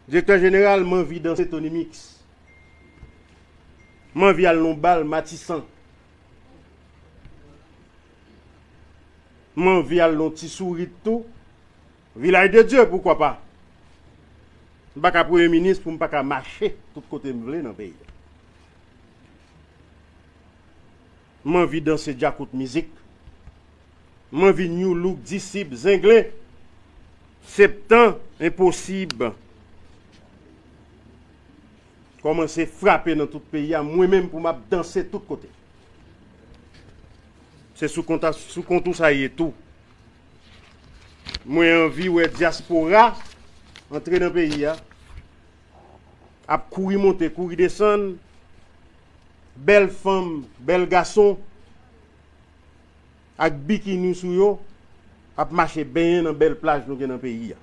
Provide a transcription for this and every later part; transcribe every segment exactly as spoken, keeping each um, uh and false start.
Direktè jeneral, m anvi danse Tony Mix. M anvi al nan bal Matisan. M anvi al nan Ti Sourit tou. Vilaj de Dye, poukwa pa? M pa ka premye minis pou m pa ka mache tout kote m vle nan peyi a. M anvi danse djakout mizik. M anvi New Look, Disip, Zenglen, Septan, Enposib. Kòmanse frape nan tout peyi a, mwen menm pou m ap danse tout kote. Se sou kont, sou kont ou sa ye tou. Mwen anvi wè dyaspora antre nan peyi a, ap kouri monte, kouri desann, bèl fanm, bèl gason, ak bikini sou yo, ap mache benyen nan bèl plaj nou gen nan peyi a.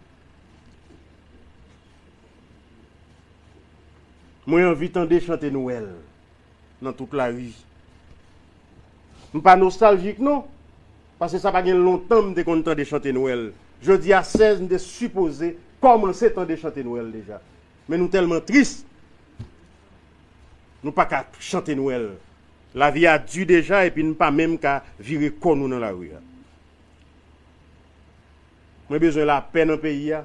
Mwen anvi tande chante Nwèl nan tout lari. M pa nostaljik non, paske sa pa gen lontan m te konn tande chante Nwèl. Jodi a sèz, m te sipoze kòmanse tande chante Nwèl deja. Men nou tèlman tris, nou pa ka chante Nwèl. Lavi a di deja, epi n pa menm ka vire kò nou nan lari a. Mwen bezwen lapè nan peyi a.